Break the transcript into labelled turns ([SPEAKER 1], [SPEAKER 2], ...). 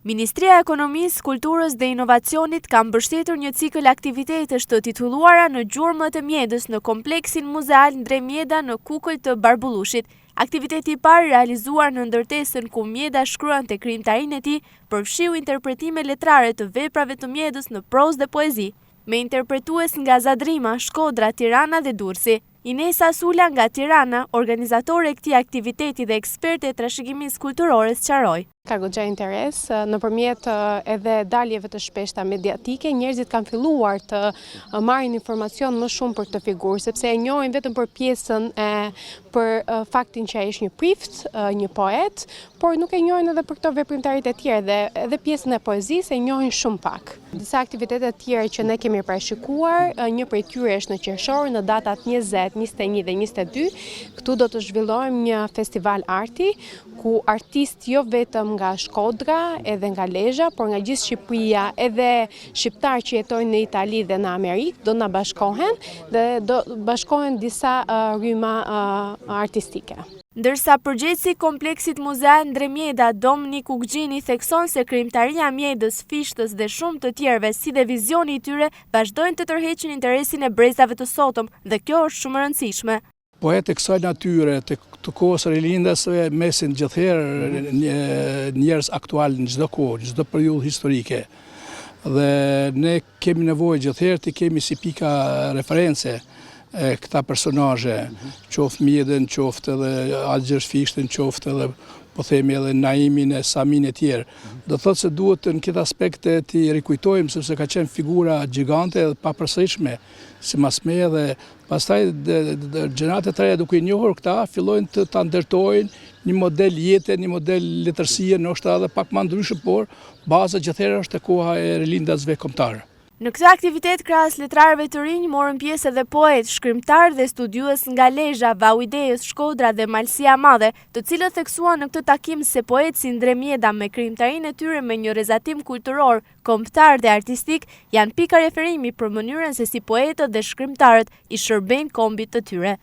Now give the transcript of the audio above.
[SPEAKER 1] Ministria e Ekonomisë, Kulturës dhe Inovacionit ka mbështetur një cikël aktivitetesh të titulluara Në gjurmët e Mjedës në kompleksin muzeal Ndre Mjeda në Kukël të Barbullushit. Aktiviteti i parë realizuar në ndërtesën ku Mjeda shkruante krijimtarinë e tij, përfshiu interpretime letrare të veprave të Mjedës në prozë dhe poezi, me interpretues nga Zadrima, Shkodra, Tirana dhe Durrësi. Inesa Sula nga Tirana, organizatore e këtij aktiviteti dhe eksperte e trashëgimisë kulturore sqaroi.
[SPEAKER 2] Ka goxha interes, nëpërmjet edhe daljeve të shpeshta mediatike, njerëzit kanë filluar të marrin informacion më shumë për këtë figurë, sepse e njohin vetëm për pjesën e për faktin që ai është një prift, një poet, por nuk e njohin edhe për këto veprimtaritë e tjera dhe edhe pjesën e poezisë e njohin shumë pak. Disa aktivitete të tjera që ne kemi parashikuar, një prej tyre është në qershor, në datat 20, 21 dhe 22, këtu do të zhvillojmë një festival arti, ku artistë jo vetëm nga Shkodra, edhe nga Lezha, por nga gjithë Shqipëria, edhe shqiptarë që jetojnë në Itali dhe në Amerikë, do na bashkohen dhe do bashkohen disa rryma artistike.
[SPEAKER 1] Ndërsa përgjegjësi i kompleksit muzeal Ndre Mjeda, Domnik Ukgjini thekson se krijimtaria e Mjedës, Fishtës dhe shumë të tjerëve si dhe vizioni i tyre vazhdojnë të tërheqin interesin e brezave të sotëm dhe kjo është shumë e rëndësishme.
[SPEAKER 3] Poetë të kësaj natyre, të të kohës së rilindasve mbesin gjithherë njerëz aktualë në çdo kohë, në çdo periudhë historike. Dhe ne Kemi nevojë gjithherë t'i kemi si pika reference këta personazhe, qoftë Mjedën, qoftë edhe At Gjergj Fishtën, qoftë edhe po themi edhe Naimin e Samin e tjerë. Do të thotë se duhet në këtë aspekt t'i rikujtojmë, sepse ka qenë figura gjigante edhe papërsëritshme, simas meje dhe pastaj gjeneratat e reja duke i njohur këta, fillojnë të ta ndërtojnë një model jete, një model letërsie, ndoshta edhe pak ma ndryshe, por Baza gjithherë është koha e rilindasve kombëtarë.
[SPEAKER 1] Në këtë aktivitet krahas letrarëve të rinj morën pjesë edhe poetë, shkrimtarë dhe studiues nga Lezha, Vau i Dejës, Shkodra dhe Malësia e Madhe, të cilët theksuan në këtë takim se poetë si Ndre Mjeda me krijimtarinë e tyre me një rrezatim kulturor, kombëtar dhe artistik janë pika referimi për mënyrën se si poetët dhe shkrimtarët i shërbejnë kombit të tyre.